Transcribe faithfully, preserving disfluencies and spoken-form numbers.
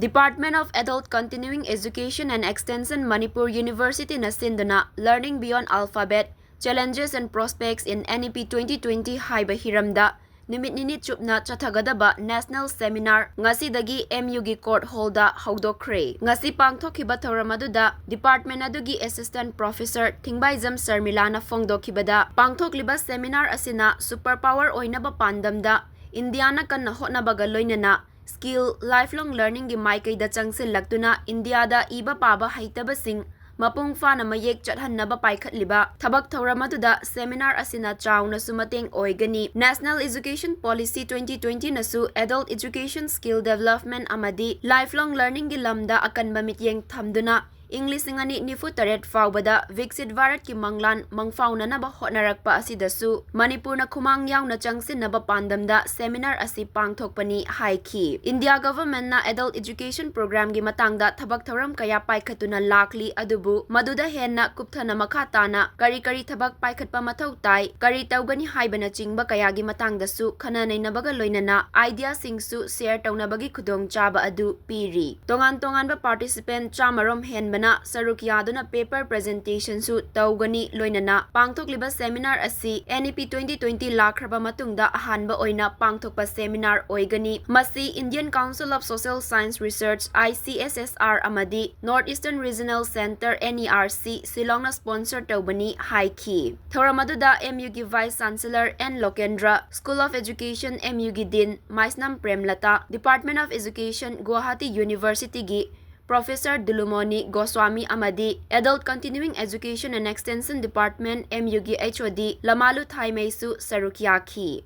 Department of Adult Continuing Education and Extension, Manipur University ꯅ ꯁꯤꯟꯗꯨꯅ Learning Beyond Alphabet, Challenges and Prospects in N E P twenty twenty ꯍꯥꯏꯕ ꯍꯤꯔꯝꯗ ꯅꯨꯃꯤꯠ ꯅꯤꯅꯤ ꯆꯨꯞꯅ ꯆꯠꯊꯒꯗꯕ National Seminar ꯉꯁꯤꯗꯒꯤ M U ꯒꯤ Court Hall ꯗ ꯍꯧꯗꯣꯛꯈ꯭ꯔꯦ꯫ ꯉꯁꯤ ꯄꯥꯡꯊꯣꯛꯈꯤꯕ ꯊꯧꯔꯝ ꯑꯗꯨꯗ department ꯑꯗꯨꯒꯤ Assistant Professor ꯊꯤꯡꯕꯥꯏꯖꯝ ꯁꯔꯃꯤꯂꯥꯅ ꯐꯣꯡꯗꯣꯛꯈꯤꯕꯗ, ꯄꯥꯡꯊꯣꯛꯂꯤꯕ seminar ꯑꯁꯤꯅ super power ꯑꯣꯏꯅꯕ ꯄꯥꯟꯗꯝꯗ ꯏꯟꯗꯤꯌꯥꯅ ꯀꯟꯅ ꯍꯣꯠꯅꯕꯒ ꯂꯣꯏꯅꯅ skill, lifelong learning ꯒꯤ ꯃꯥꯏꯀꯩꯗ ꯆꯪꯁꯤꯜꯂꯛꯇꯨꯅ ꯏꯟꯗꯤꯌꯥꯗ ꯏꯕ ꯄꯥꯕ ꯍꯩꯇꯕꯁꯤꯡ ꯃꯄꯨꯡ ꯐꯥꯅ ꯃꯌꯦꯛ ꯆꯠꯍꯟꯅꯕ ꯄꯥꯏꯈꯠꯂꯤꯕ ꯊꯕꯛ ꯊꯧꯔꯝ ꯑꯗꯨꯗ seminar ꯑꯁꯤꯅ ꯆꯥꯎꯅꯁꯨ ꯃꯇꯦꯡ ꯑꯣꯏꯒꯅꯤ꯫ National Education Policy twenty twenty ꯅꯁꯨ adult education, skill development ꯑꯃꯗꯤ lifelong learning ꯒꯤ ꯂꯝꯗ ꯑꯀꯟꯕ ꯃꯤꯠꯌꯦꯡ ꯊꯝꯗꯨꯅ ꯏꯪ ꯂꯤꯁꯤꯡ ꯑꯅꯤ ꯅꯤꯐꯨ ꯇꯔꯦꯠ ꯐꯥꯎꯕꯗ ꯚꯤꯛꯁꯤꯠ ꯚꯥꯔꯠꯀꯤ ꯃꯪꯂꯥꯟ ꯃꯪꯐꯥꯎꯅꯅꯕ ꯍꯣꯠꯅꯔꯛꯄ ꯑꯁꯤꯗꯁꯨ ꯃꯅꯤꯄꯨꯔꯅ ꯈꯨꯃꯥꯡ ꯌꯥꯎꯅ ꯆꯪꯁꯤꯟꯅꯕ ꯄꯥꯟꯗꯝꯗ seminar ꯑꯁꯤ ꯄꯥꯡꯊꯣꯛꯄꯅꯤ ꯍꯥꯏꯈꯤ꯫ ꯏꯟꯗꯤꯌꯥ government ꯅ adult education program ꯒꯤ ꯃꯇꯥꯡꯗ ꯊꯕꯛ ꯊꯧꯔꯝ ꯀꯌꯥ ꯄꯥꯏꯈꯠꯇꯨꯅ ꯂꯥꯛꯂꯤ, ꯑꯗꯨꯕꯨ ꯃꯗꯨꯗ ꯍꯦꯟꯅ ꯀꯨꯞꯊꯅ ꯃꯈꯥ ꯇꯥꯅ ꯀꯔꯤ ꯀꯔꯤ ꯊꯕꯛ ꯄꯥꯏꯈꯠꯄ ꯃꯊꯧ ꯇꯥꯏ, ꯀꯔꯤ ꯇꯧꯒꯅꯤ ꯍꯥꯏꯕꯅꯆꯤꯡꯕ ꯀꯌꯥꯒꯤ ꯃꯇꯥꯡꯗꯁꯨ ꯈꯟꯅ ꯅꯩꯅꯕꯒ ꯂꯣꯏꯅꯅ idea ꯁꯤꯡꯁꯨ share ꯇꯧꯅꯕꯒꯤ ꯈꯨꯗꯣꯡꯆꯥꯕ ꯑꯗꯨ ꯄꯤꯔꯤ꯫ ꯇꯣꯉꯥꯟ ꯇꯣꯉꯥꯟꯕ participant ꯆꯥꯝꯃꯔꯣꯝ ꯍꯦꯟꯕꯅ ꯁꯔꯨꯛ ꯌꯥꯗꯨꯅ paper presentation ꯁꯨ ꯇꯧꯒꯅꯤ꯫ ꯂꯣꯏꯅꯅ ꯄꯥꯡꯊꯣꯛꯂꯤꯕ seminar ꯑꯁꯤ N E P twenty twenty ꯂꯥꯛꯈ꯭ꯔꯕ ꯃꯇꯨꯡꯗ ꯑꯍꯥꯟꯕ ꯑꯣꯏꯅ ꯄꯥꯡꯊꯣꯛꯄ seminar ꯑꯣꯏꯒꯅꯤ꯫ ꯃꯁꯤ Indian Council of Social Science Research, I C S S R, ꯑꯃꯗꯤ North Eastern Regional Centre, N E R C, ꯁꯤꯂꯣꯡꯅ sponsor ꯇꯧꯕꯅꯤ ꯍꯥꯏꯈꯤ꯫ ꯊꯧꯔꯝ ꯑꯗꯨꯗ M U ꯒꯤ Vice Chancellor N ꯂꯣꯀꯦꯟꯗ꯭ꯔ, School of Education, M U ꯒꯤ Dean ꯃꯥꯏꯁꯅꯥꯝ ꯄ꯭ꯔꯦꯝꯂꯇꯥ, Department of Education, Guwahati University ꯒꯤ Professor ꯗꯨꯂꯨꯃꯣꯅꯤ Goswami ꯑꯃꯗꯤ Adult Continuing Education and Extension Department, M U ꯒꯤ H O D ꯂꯃꯥꯂꯨ ꯊꯥꯏꯃꯩꯁꯨ ꯁꯔꯨꯛ ꯌꯥꯈꯤ꯫